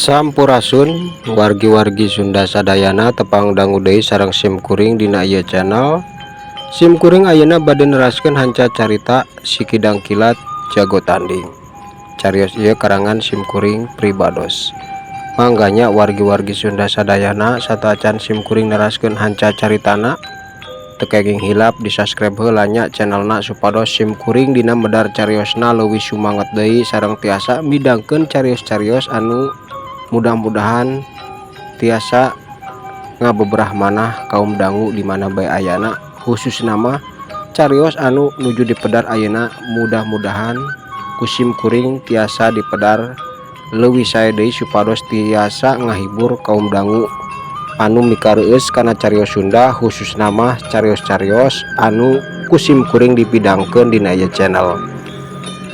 Sampurasun wargi-wargi Sunda sadayana, tepang dangu deui sareng sim kuring dina ieu channel. Sim kuring ayeuna bade neraskeun hanca carita Si Kidang Kilat Jago Tanding. Carios ieu karangan sim kuring pribados. Mangga nya, wargi-wargi Sunda sadayana, sateuacan sim kuring neraskeun hanca caritana, teu kenging hilap di subscribe heula nya channelna, supados sim kuring dina medar cariosna leuwih sumanget deui sareng tiasa midangkeun carios-carios anu mudah-mudahan tiasa ngabeberah manah kaum dangu di mana bae ayana, khususna mah carios anu nuju dipedar ayeuna. Mudah-mudahan ku sim kuring tiasa dipedar leuwih sae deui supados tiasa ngahibur kaum dangu anu mikareueus kana carios Sunda, khususna mah carios-carios anu ku sim kuring dipidangkeun dina ieu channel.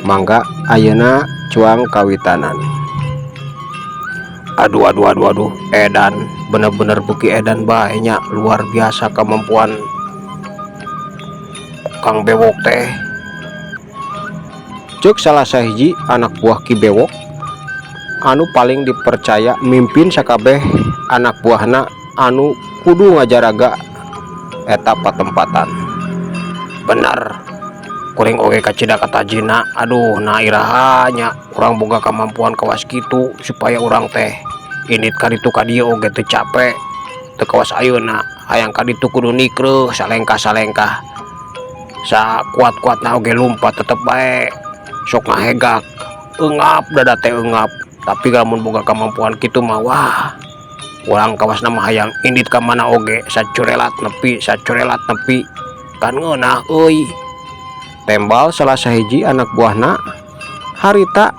Mangga, ayeuna cuang kawitanan. Aduh, aduh, aduh, aduh, edan, bener-bener beuki edan bae nya, luar biasa kemampuan Kang Bewok teh, cek salah sahiji anak buah Ki Bewok anu paling dipercaya mimpin sakabeh anak buahna anu kudu ngajaraga eta patempatan. Bener, kuring oge kacida katajina. Aduh, nah, iraha nya urang boga kemampuan kawas kitu supaya urang teh indit ka ditu ka dieu oge teu capek, teu kawas ayeuna hayang ka ditu kudu nikreuh salengkah salengkah, sakuat-kuatna oge lumpat tetep bae sok ngahegak, eungap dada teh, eungap. Tapi lamun boga kemampuan kitu mah, wah, urang kawasna mah hayang indit ka mana oge sacurelat nepi, sacurelat nepi, kan ngeunah euy, tembal salah sahiji anak buahna harita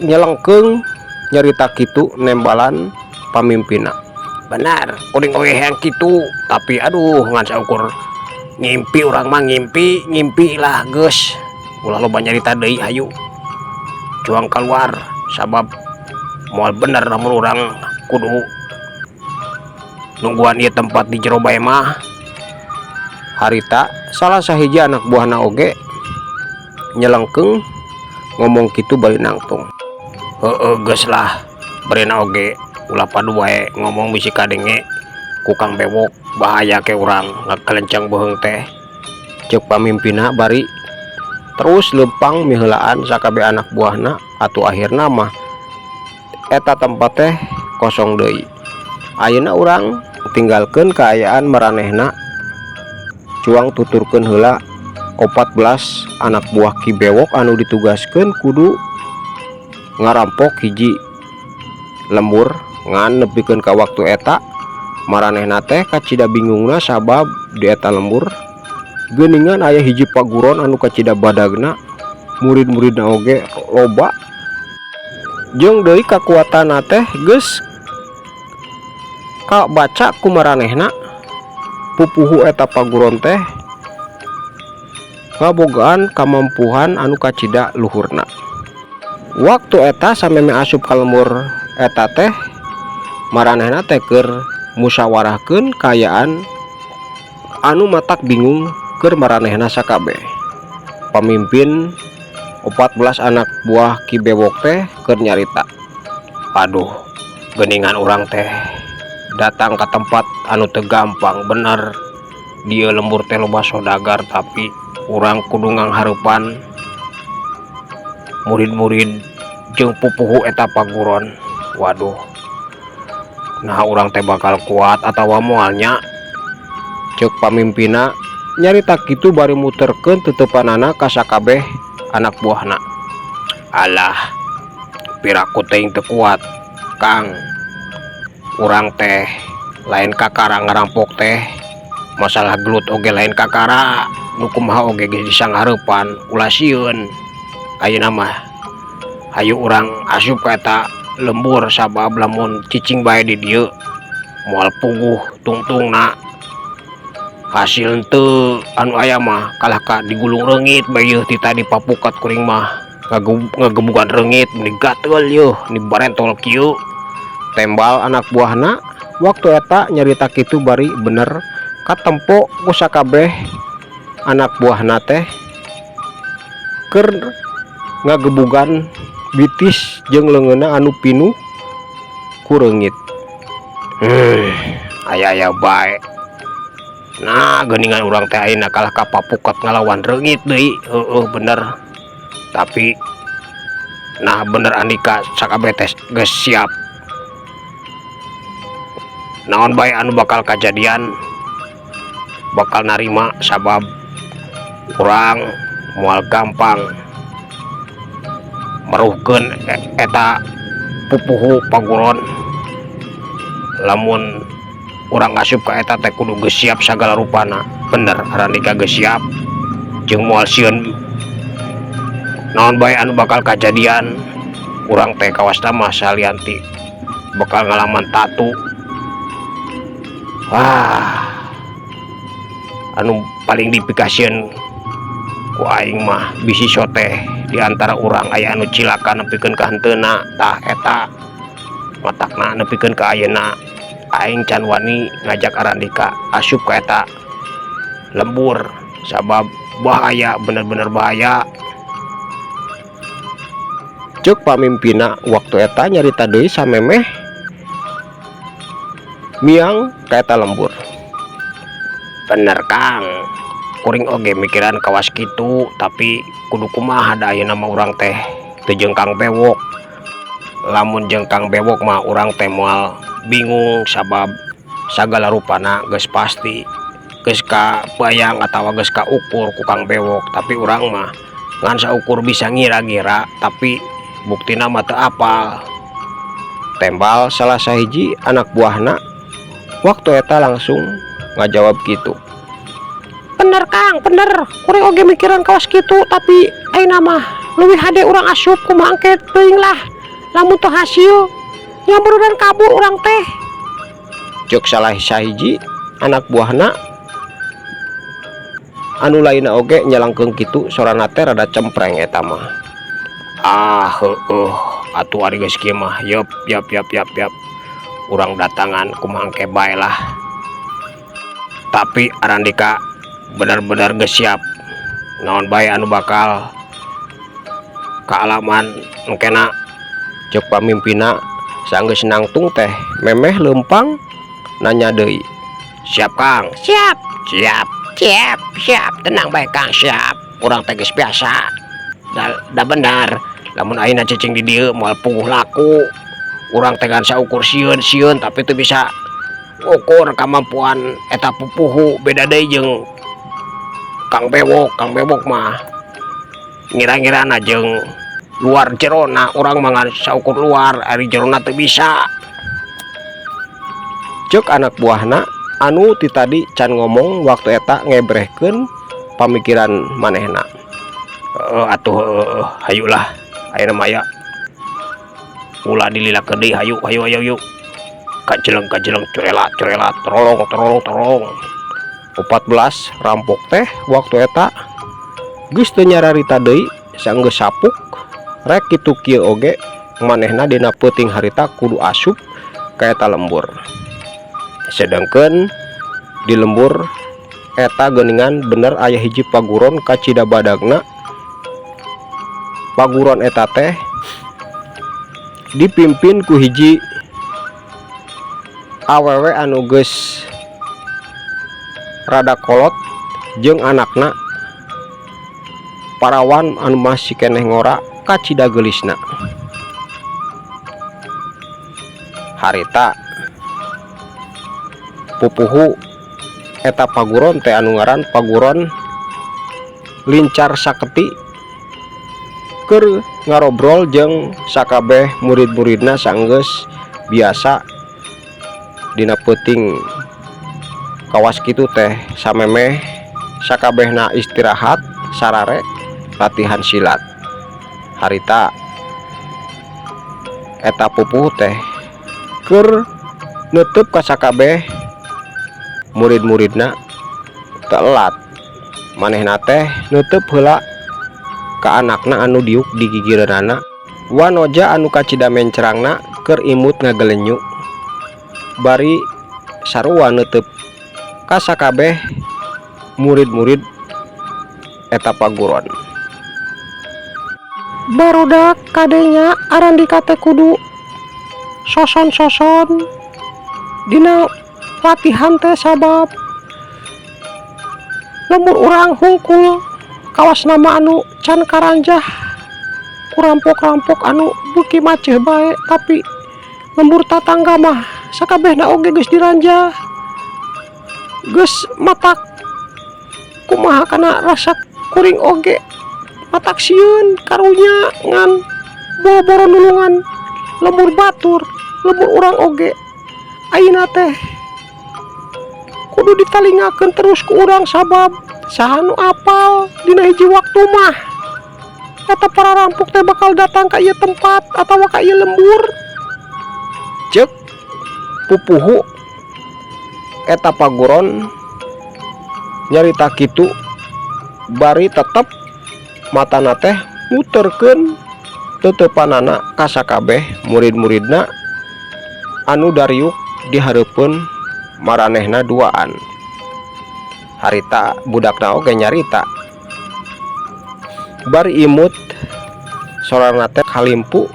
nyelengkeung nyarita kitu nembalan pamimpinna. Benar, kuring oge hayang kitu, tapi aduh, ngan saukur ngimpi urang mah, ngimpi ngimpi lah. Geus, ulah loba nyarita deui, hayu cuang keluar, sabab moal bener lamun urang kudu nungguan ieu tempat di jero bae mah. Harita salah sahiji anak buahna oge nyelengkeung ngomong kitu bari nangtung. Heeh, geus lah, barina oge ulah padu wae ngomong, bisi kadenge ku Kang Bewok, bahaya ke urang ngakelenceng beuheung teh, ceuk pamimpinna bari terus leumpang miheulaan sakabeh anak buahna. Atuh akhirna mah eta tempat teh kosong deui. Ayeuna urang tinggalkeun kaayaan maranehna, cuang tuturkeun heula 14 anak buah Ki Bewok anu ditugaskeun kudu ngarampok hiji lembur. Ngan nepikeun ka waktu eta, maranehna teh kacida bingungna, sabab di eta lembur geuningan aya hiji paguron anu kacida badagna, murid-muridna oge loba, jeung deui kakuatanna teh geus kabaca ku maranehna. Pupuhu eta paguron teh ngabogaan kamampuhan anu kacida luhurna. Waktu eta sameme asup ka lembur eta teh, maranehna teh keur musyawarahkeun kaayaan anu matak bingung keur maranehna sakabeh. Pamimpin 14 anak buah Ki Bewok teh keur nyarita, "Aduh, geuningan urang teh datang ke tempat anu teu gampang. Bener dieu lembur teh loba sodagar, tapi urang kudu nganghareupan murid-murid jeung pupuhu eta paguron. Waduh, nah, urang teh bakal kuat atawa moal nya?" ceuk pamimpinna nyarita kitu bari muterkeun teuteupanana ka sakabeh anak buahna. "Alah, piraku teuing teu kuat, Kang. Urang teh lain kakara ngarampok teh, masalah gelut oge lain kakara. Nu kumaha oge geus disanghareupan, ulah sieun. Ayeuna mah hayu urang asup ka eta lembur, sabab lamun cicing bae di dieu moal puguh tungtungna, hasil henteu, anu aya mah kalah ka digulung reungit bae yeuh. Ti tadi papukat kuring mah ngagebugan reungit, meni gatel yeuh, ni barentol kieu," tembal anak buahna waktu eta nyarita kitu bari bener katempo ku sakabeh anak buahna teh keur ngagebugan. Bitis jeung leungeunna anu pinuh ku reungit. Aya-aya bae. Nah, geuningan urang teh ayeuna kalah ka papuket ngalawan reungit deui. Heueuh, bener. Tapi nah, bener Andika sakabeh teh geus siap. Naon bae anu bakal kajadian bakal narima, sabab urang moal gampang meruhkeun eta pupuhu paguron. Lamun urang asup ka eta teh kudu geus siap sagala rupana. Bener, Arandika geus siap jeung moal sieun naon bae anu bakal kajadian. Urang teh kawasna mah salian ti bakal ngalaman tatu. Wah, anu paling dipikasieun ku aing mah bisi soteh di antara urang aya anu cilaka nepikeun ka henteuna. Tah, eta matakna nepikeun ka ayeuna aing can wani ngajak Arandika asup ka eta lembur, sabab bahaya, bener-bener bahaya. Cek pamimpina waktu eta nyarita deui samemeh miang ka eta lembur. Bener, Kang, kuring oge mikiran kawas kitu, tapi kudu kumaha, da ayeuna mah urang teh teu jeung Kang Bewok. Lamun jeung Kang Bewok mah urang teh moal bingung, sabab sagala rupana geus pasti geus kabayang atawa geus kaukur ku Kang Bewok. Tapi urang mah ngan saukur bisa ngira-ngira, tapi buktina mah teu apal, tembal salah sahiji anak buahna waktu eta langsung ngajawab gitu. Bener, Kang, bener, kuring oge mikiran kawas kitu, tapi ayeuna mah leuwih hade urang asup. Kumaha engke teuing lah, lamun teu hasil nya beneran kabur urang teh, cek salah sahiji anak buahna anu lainna oge nyalangkeung kitu. Sorana teh rada cempreng eta mah. Ah, heueuh atuh, ari geus kieu mah yeup yap yap yap yap, urang datangan kumaha engke bae lah. Tapi Arandika bener-bener geus siap naon bae anu bakal kaalaman engkena, cek pamimpina. Sanggeus nangtung teh memeh leumpang nanya deui, "Siap, Kang?" "Siap, siap, siap, siap, tenang bae, Kang, siap. Urang teh geus biasa da, da bener lamun ayeuna cicing di dieu moal puguh laku. Urang teh ngan saukur sieun-sieun, tapi teu bisa ngukur kamampuan eta pupuhu. Beda deui jeung Kang Bewok. Kang Bewok mah ngira-ngirana jeung luar jerona, urang mah ngan saukur luar, ari jerona teu bisa," cek anak buahna anu ti tadi can ngomong waktu eta ngebrehkeun pamikiran manehna. Heueuh atuh, heueuh, hayulah ayeuna mah aya ulah dililakeun deui. Hayu, hayu, hayu, hayu, kajeleng, kajeleng, curelat, curelat, terolong, terolong, terolong. 14 rampok teh waktu eta geus teu nyararita deui. Sanggeus sapuk rek kitu kieu oge manehna dina peuting harita kudu asup ka eta lembur. Sedangkan di lembur eta geuningan bener aya hiji paguron kacida badagna. Paguron eta teh dipimpin ku hiji awewe anu geus rada kolot jeung anakna parawan anu masih keneh ngora, kacida geulisna. Harita pupuhu eta paguron teh anu ngaran Paguron Lincar Saketi keur ngarobrol jeung sakabeh murid-muridna. Sanggeus biasa dina peuting kawas kitu teh samemeh sakabehna istirahat sarare latihan silat. Harita eta pupuhu teh keur neuteub ka sakabeh murid-muridna. Telat manehna teh neuteub heula ka anakna anu diuk di gigireunana, Wanoja anu kacida mencrangna keur imut ngagelenyu, bari sarua neuteub ka sakabeh murid-murid eta paguron. Barudak, kade nya, arandika teh kudu soson-soson dina latihan teh, sabab lembur urang hungkul kawas nama anu can karanjah ku rampok-rampok anu beuki maceh bae, tapi lembur tatangga mah sakabehna oge geus diranjah geus. Matak kumaha kana rasa kuring oge matak sieun karunya, ngan boro-boro nulungan lembur batur, lembur urang oge ayeuna teh kudu ditalingakeun terus ku urang, sabab saha nu apal dina hiji waktu mah eta para rampok teh bakal datang ka ieu tempat atawa ka ieu lembur. Cek pupuhu eta paguron nyarita kitu bari tetep matana teh muterkeun teuteupanana ka sakabeh murid-muridna anu dariuk di hareupeun maranehna duaan. Harita budakna oge nyarita bari imut, sorana teh kalimpu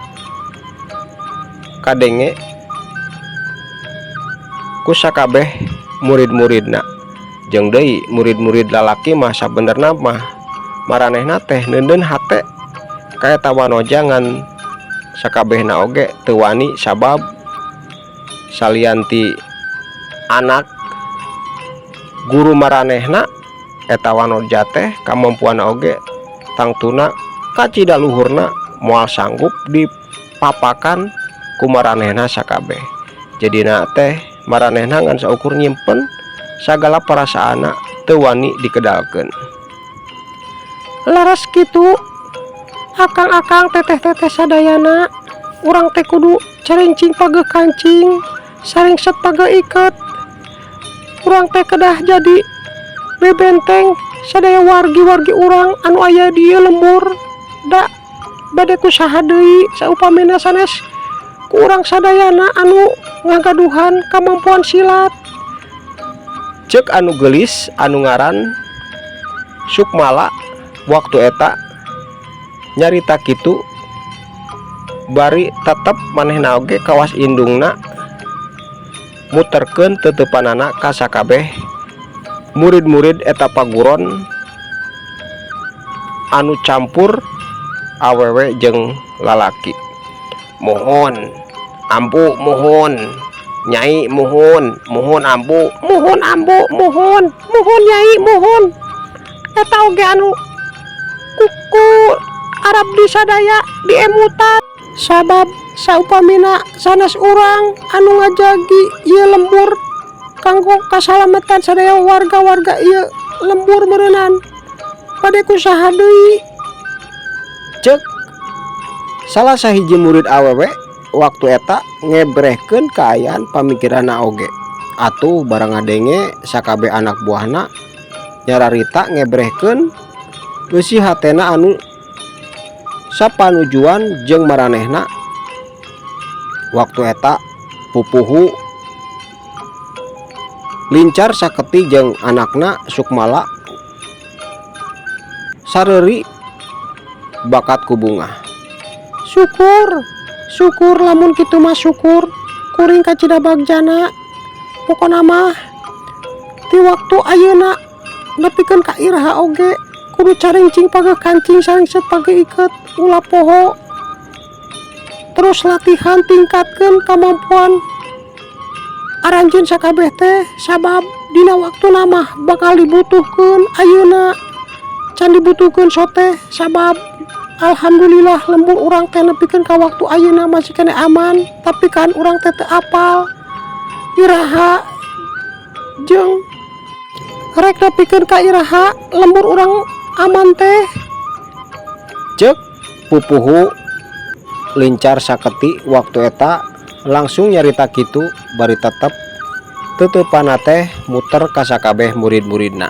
kadenge ku sakabeh murid-muridna. Jeung deui murid-murid lalaki mah sabenerna mah maranehna teh neundeun hate ka eta wanoja, ngan sakabehna oge teu wani, sabab salian ti anak guru maranehna, eta wanoja teh kamampuanna oge tangtuna kacida luhurna, moal sanggup dipapakan ku maranehna sakabeh. Jadina teh maranehna ngan saukur nyimpen sagala perasaanna, teu wani dikedalkeun. Laras kitu, akang-akang, teteh-teteh sadayana, urang teh kudu carincing pageuh kancing, saringset pageuh iket. Urang teh kedah jadi bebenteng sadaya wargi-wargi urang anu aya di ieu lembur. Da bade ku saha deui saupamina sanes ku urang sadayana anu ngagaduhan kamampuan silat? Cek anu geulis anu ngaran Sukmala waktu eta nyarita kitu bari tetep manehna oge kawas indungna muterkeun teuteupanana ka sakabeh murid-murid eta paguron anu campur awewe jeung lalaki. Muhun ambu, muhun nyai, muhun, muhun ambu. Muhun ambu, muhun, muhun nyai, muhun. Eta oge anu ku Arab di sadaya diemutan, sabab saupamina sanes urang anu ngajagi ieu lembur kanggo kasalamatan sadaya warga-warga ieu lembur, meureunan bade ku saha deui? Cek salah sahiji murid awewe waktu eta ngebrehkeun kaayaan pamikiranna oge. Atuh barang ngadenge, sakabeh anak buahna nyararita ngebrehkeun eusi hatena anu sapanujuan jeung maranehna. Waktu eta pupuhu Lincar Saketi jeung anakna Sukmala sareuri bakat ku bungah. Syukur, syukur lamun kitu mah, syukur kuring kacida bagjana. Pokona mah ti waktu ayeuna nepikeun ka iraha oge kudu carincing pageuh kancing, saringset pageuh iket, ulah poho terus latihan, tingkatkeun kamampuan aranjeun sakabeh teh, sabab dina waktuna mah bakal dibutuhkeun. Ayeuna can dibutuhkeun soteh, sabab alhamdulillah lembur urang teh nepikeun ka waktu ayeuna masih keneh aman, tapi kan urang teh teu apal iraha jeung rek nepikeun ka iraha lembur urang aman teh. Cek pupuhu Lincar Saketi waktu eta langsung nyarita kitu bari tetep teuteupanna teh muter ka sakabeh murid-muridna.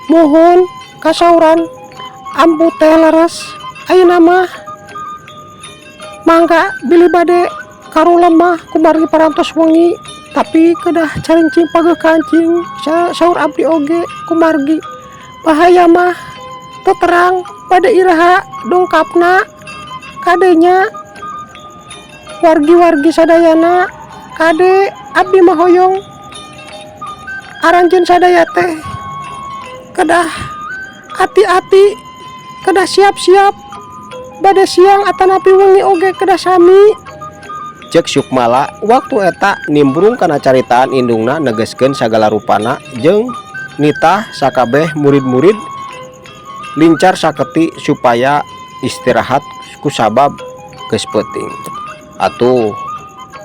Muhun, kasauran ambu teh leres. Ayeuna mah mangga bilih bade karulem mah, kumargi parantos wengi, tapi kedah carincing pageuh kancing saur abdi oge, kumargi bahaya mah teu terang bade iraha dongkapna. Kade nya, wargi-wargi sadayana, kade, abdi mah hoyong aranjeun sadaya teh kedah hati-hati, kedah siap-siap, bade siang atanapi wengi oge kedah sami. Cek Sukmala waktu eta nimbrung kana caritaan indungna, negeskeun sagala rupana jeung nitah sakabeh murid-murid lincar saketi supaya istirahat kusabab geus peuting. Atuh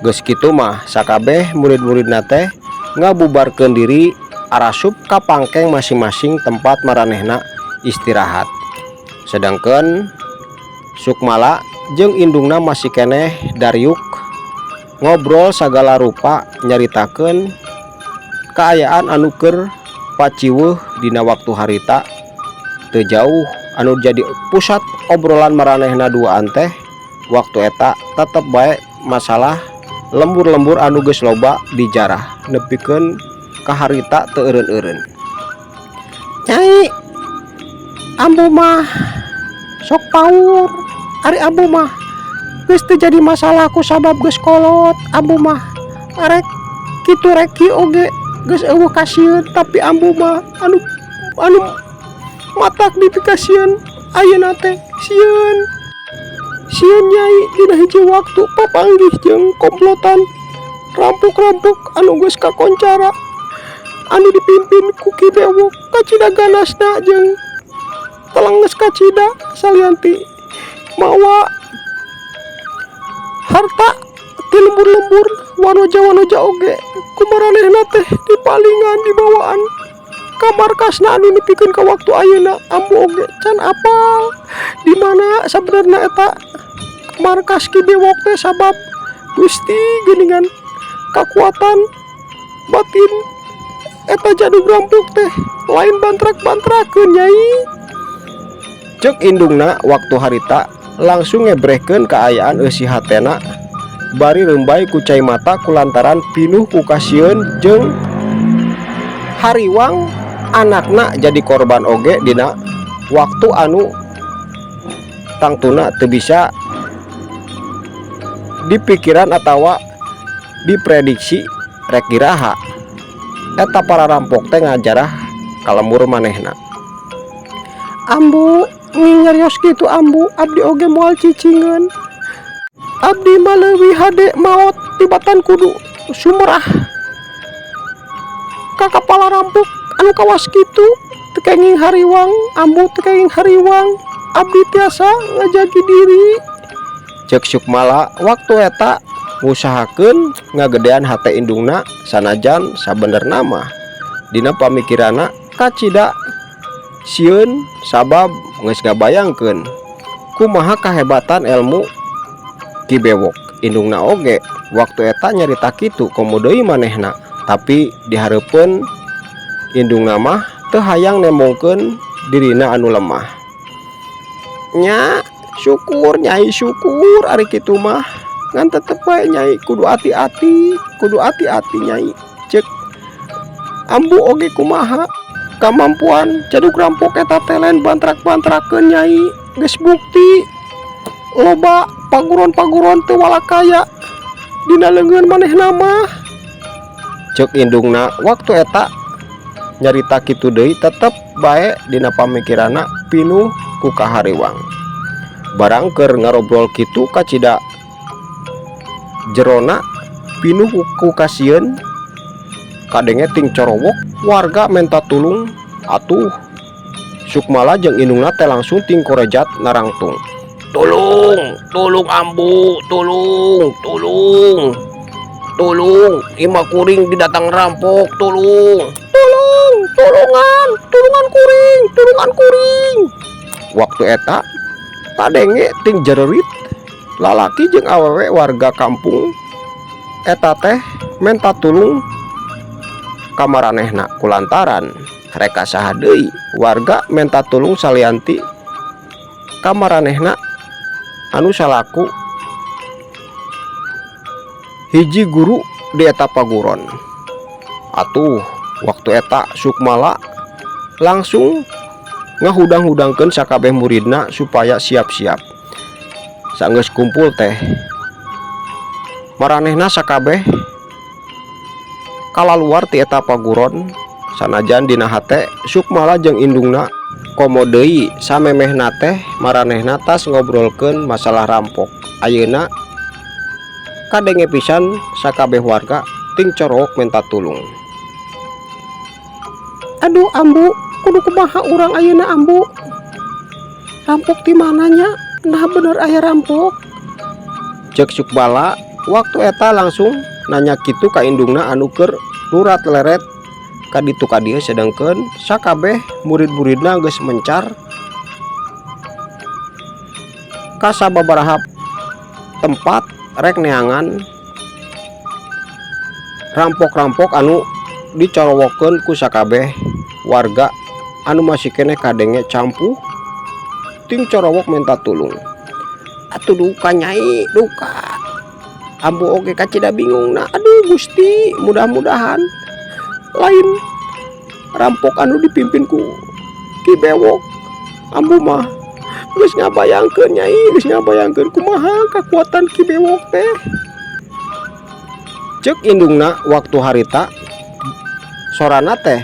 geus kitu mah sakabeh murid-muridna teh ngabubarkeun diri, arasup ka pangkeng masing-masing tempat maranehna istirahat, sedangkan Sukmala jeung indungna masih keneh dariuk ngobrol sagala rupa, nyaritakeun kaayaan anu keur paciweuh dina waktu harita. Teu jauh anu jadi pusat obrolan maranehna duaan teh waktu eta tetep bae masalah lembur-lembur anu geus loba dijarah nepikeun ka harita teu eureun-eureun. Nyai, ambu mah sok paur. Ari ambu mah geus teu jadi masalah ku sabab geus kolot. Ambu mah arek kitu rek kieu oge geus euweuh kasieun, tapi ambu mah anu matak dipikasieun ayeuna teh sieun, sieun, Nyai, dina hiji waktu papanggih jeung komplotan rampok-rampok anu geus kakoncara anu dipimpin ku Ki Bewok. Kacida ganasna jeung telenges kacida, salian ti mawa harta ti lembur-lembur, wanoja-wanoja oge ku maranehna teh dipalingan, dibawaan ka markasna anu nepikeun ka waktu ayeuna ambu oge can apal di mana sabenerna eta markas Ki Bewok teh, sabab Gusti geuningan kakuatan batin eta jadug rampok teh lain bantrak-bantrakeun, Nyai. Cek indungna waktu harita langsung ngebrehkeun kaayaan eusi hatena bari rembay ku cai mata kulantaran pinuh ku kasieun jeung hariwang anakna jadi korban oge dina waktu anu tangtuna teu bisa dipikiran atawa diprediksi rek iraha eta para rampok teh ngajarah ka lembur manehna. Ambu nyarios kitu, ambu, abdi oge moal cicingeun. Abdi mah leuwih hade maot tibatan kudu sumerah ka kapala rampok anu kawas kitu. Teu kenging hariwang, ambu, teu kenging hariwang, abdi tiasa ngajagi diri. Cek Sukmala waktu eta ngusahakeun ngagedean hate indungna, sanajan sabenerna mah dina pamikiranna kacida sieun sabab geus ngabayangkeun kumaha kahebatan ilmu Ki Bewok. Indungna oge waktu eta nyarita kitu komo deui manehna, tapi dihareupeun indungna mah teu hayang nembongkeun dirina anu lemah. Nya, syukur, Nyai, syukur ari kitu mah, ngan tetep bae, Nyai, kudu hati-hati, kudu hati-hati, Nyai. Cek ambu oge kumaha kamampuan jadug rampok eta teh lain bantrak-bantrakeun, Nyai. Geus bukti loba paguron-paguron teu walakaya dina leungeun manehna mah. Cek indungna waktu eta nyarita kitu deui, tetep bae dina pamikiranna pinuh ku kahariwang. Barang keur ngarobrol kitu kacida jerona pinuh ku kasieun, kadenge ting corowok warga menta tulung. Atuh Sukmala jeung indungna teh langsung ting korejat narangtung, "Tulung, tulung ambu, tulung, tulung, tulung, imah kuring didatang rampok, tulung, tulung, tulungan, tulungan kuring, tulungan kuring." Waktu eta kadenge ting jererit lalaki jeung awewe warga kampung eta teh menta tulung ka maranehna, kulantaran rek ka saha deui warga menta tulung salian ti ka maranehna anu salaku hiji guru di eta paguron. Atuh waktu eta Sukmala langsung ngahudang-hudangkeun sakabeh muridna supaya siap-siap. Sanggeus kumpul teh, maranehna sakabeh kalaluar ti eta paguron, sanajan dina hate Sukmala jeung indungna komo deui samemehna teh maranehna tas ngobrolkeun masalah rampok. Ayeuna kadenge pisan sakabeh warga ting corowok menta tulung. Aduh Ambu, kudu kumaha urang ayeuna, Ambu? Rampok ti mana nya? Nah, bener aya rampok. Cek Sukmala waktu eta langsung nanya kitu ka indungna anu keur lurat leret ka ditu ka dieu, sedangkeun sakabeh murid-muridna geus mencar ka sababaraha tempat rek neangan rampok-rampok anu dicorowokeun ku sakabeh warga anu masih keneh kadenge campuh ting corowok menta tulung. Atuh duka, Nyai, duka. Ambu oge kacida bingungna. Aduh Gusti, mudah-mudahan lain rampok anu dipimpin ku Ki Bewok. Ambu mah geus ngabayangkeun, Nyai, geus ngabayangkeun kumaha kakuatan Ki Bewok teh. Cek indungna waktu harita, sorana teh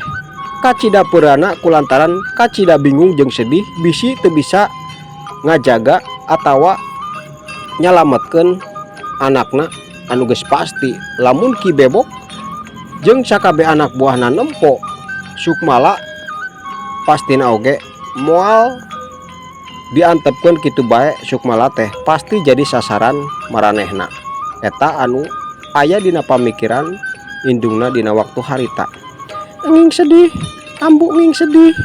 kacida peurana kulantaran kacida bingung jeung sedih bisi teu bisa ngajaga atawa nyalametkeun anakna anu geus pasti lamun Ki Bewok jeung sakabeh anak buahna nempo Sukmala, pastina oge moal diantepkeun kitu bae. Sukmala teh pasti jadi sasaran maranehna. Eta anu aya dina pamikiran indungna dina waktu harita. Enging sedih, Ambu, enging sedih.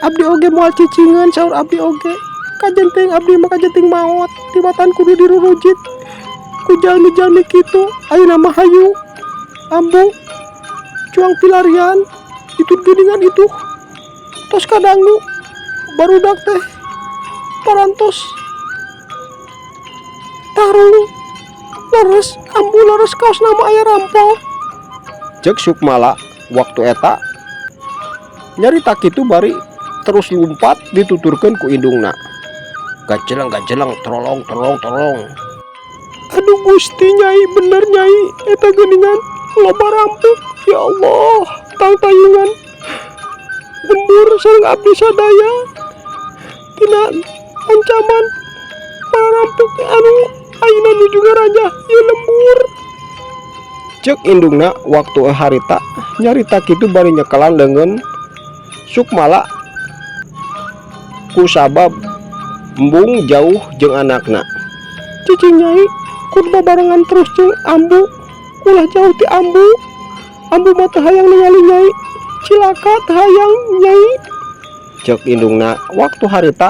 Abdi oge moal cicingeun, saur abdi oge. Kajen teuing abdi mah, kajen teuing maot tibatan kudu dirurujit ku jalmi-jalmi kitu. Ayeuna mah hayu, Ambu, cuang pilarian itu geuningan. Itu tos kadangu barudak teh parantos tarung. Leres, Ambu, leres, kaosna mah aya rampok. Cek Sukmala waktu eta nyarita kitu bari terus lumpat dituturkeun ku indungna. Gajeleng gajeleng, trolong trolong trolong. Aduh Gusti, Nyai, bener Nyai, eta geuningan loba rampok. Ya Allah, tangtayungan lembur sareng abdi sadaya tina ancaman para rampok anu ayeuna nuju ngarajah ieu lembur. Cek indungna waktu harita nyarita kitu bari nyekelan leungeun Sukmala kusabab embung jauh jeung anakna. Cicing, Nyai, kudu babarengan terus jeung Ambu, ulah jauh ti Ambu. Ambu mah teu hayang ningali Nyai cilaka, teu hayang, Nyai. Cek indungna waktu harita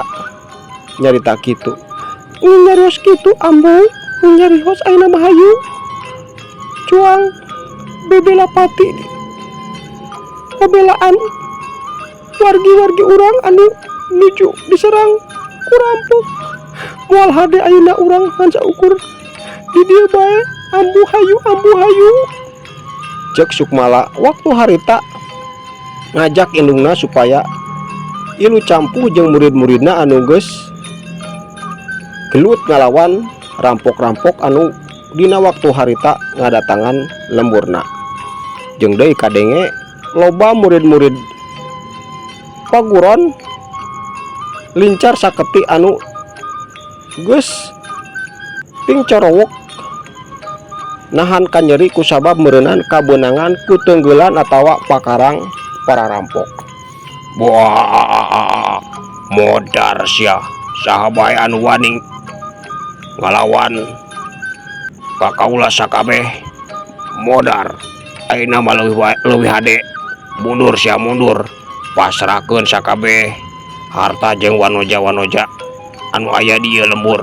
nyarita kitu. Nyarios kitu, Ambu, nyarios. Ayeuna mah hayu cuang bebela pati, pabelaan wargi-wargi urang anu nuju diserang ku rampok. Moal hade ayeuna urang ngan saukur di dieu bae. Ambu, hayu, Ambu, hayu. Cek Sukmala waktu harita ngajak indungna supaya ilu campuh jeung murid-muridna anu geus gelut ngalawan rampok-rampok anu dina waktu harita ngadatangan lemburna. Jeung deui kadenge loba murid-murid paguron lincar saketi anu geus ting corowok nahan kanyeri kusabab meureunan kabeunangan ku teunggelan atawa pakarang para rampok. Wah, modar sia, saha bae anu wani ngalawan ka kaula sakabeh modar. Ayeuna mah leuwih hade mundur sia, mundur, pasrahkeun sakabeh harta jeung wanoja-wanoja anu aya di ieu lembur.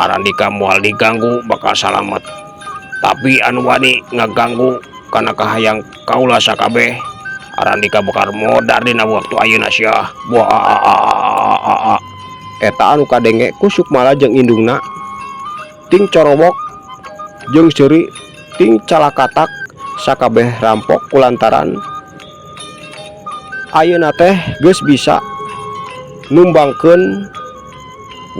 Arandika moal diganggu, bakal salamet. Tapi anu wani ngaganggu kana kahayang kaula sakabeh, arandika bakal modar dina waktu ayeuna sia. Wah, eta anu kadenge ku Sukmala jeung indungna ting corowok jeung seuri ting calakatak sakabeh rampok kulantaran ayeuna teh geus bisa numbangkeun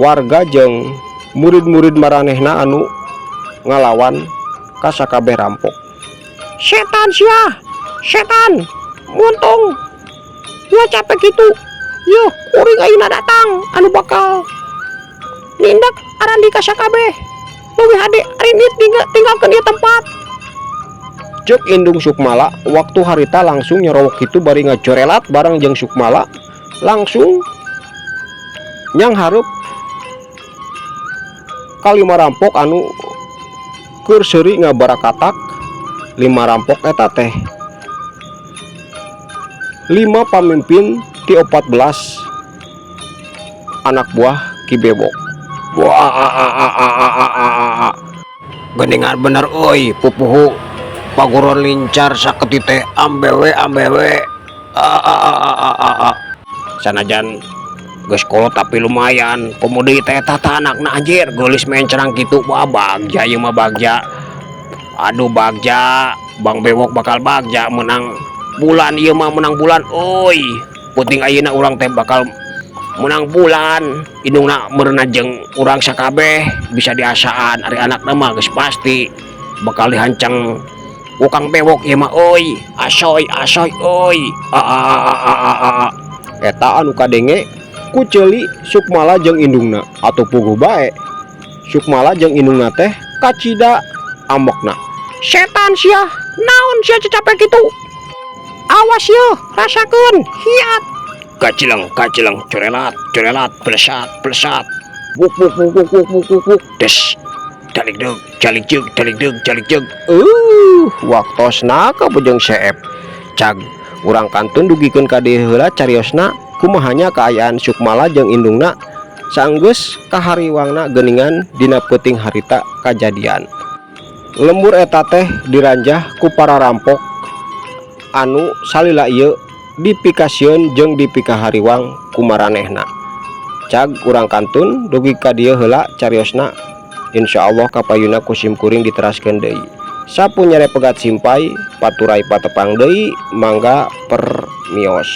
warga jeung Murid-murid maranehna anu ngalawan ka sakabeh rampok. Setan sia, setan, muntung. Ya capek gitu. Yuh, kuring ayeuna datang anu bakal nindak arandi ka sakabeh. Leuwih hade arindit tinggalkeun ieu tempat. Cek indung Sukmala waktu harita langsung nyerowok kitu bari ngajorelat bareng jeung Sukmala langsung nyanghareup kalima rampok anu keur seuri ngabarakatak. Lima rampok eta teh lima pamimpin ti 14 anak buah Ki Bewok. Wah, geningan bener euy, pupuhu paguron lincar saketik teh, ambewe ambewe. Sanajan geus kolot tapi lumayan, komo deui teh eta tah anakna, anjir, geulis mencrang kitu. Wah, bagja ieu mah, bagja. Aduh, bagja, Bang Bewok bakal bagja menang bulan ieu mah, menang bulan euy. Penting ayeuna urang teh bakal menang bulan. Indungna meureunan jeung urang sakabeh bisa diasaan, ari anakna mah geus pasti bakal dihancang ku Kang Bewok ieu mah euy. Asoy asoy euy. Eta anu kadenge ku ceuli Sukmala jeung indungna atau puguh bae Sukmala jeung indungna teh kacida amokna. Setan sia, naon sia capek kitu? Awas ye, rasakeun hiat. Kacileng kacileng, corelat corelat, plesat plesat, buk buk buk buk buk buk buk buk, des, dalik deug jalik jeug, dalik deug jalik jeug. Waktosna kabujeng seep. Cag, urang kantun dugikeun ka dieu heula cariosna kumahanya kaayaan Sukmala jeung indungna sanggeus kahariwangna geuningan dina peuting harita kajadian lembur eta teh diranjah ku para rampok anu salila ieu dipikasieun jeung dipikahariwang ku maranehna. Cag, urang kantun dugi ka dieu heula cariosna. Insyaallah kapayuna ku sim kuring diteraskeun deui. Sapu nyere pegat simpay paturay patepang deui, mangga permios.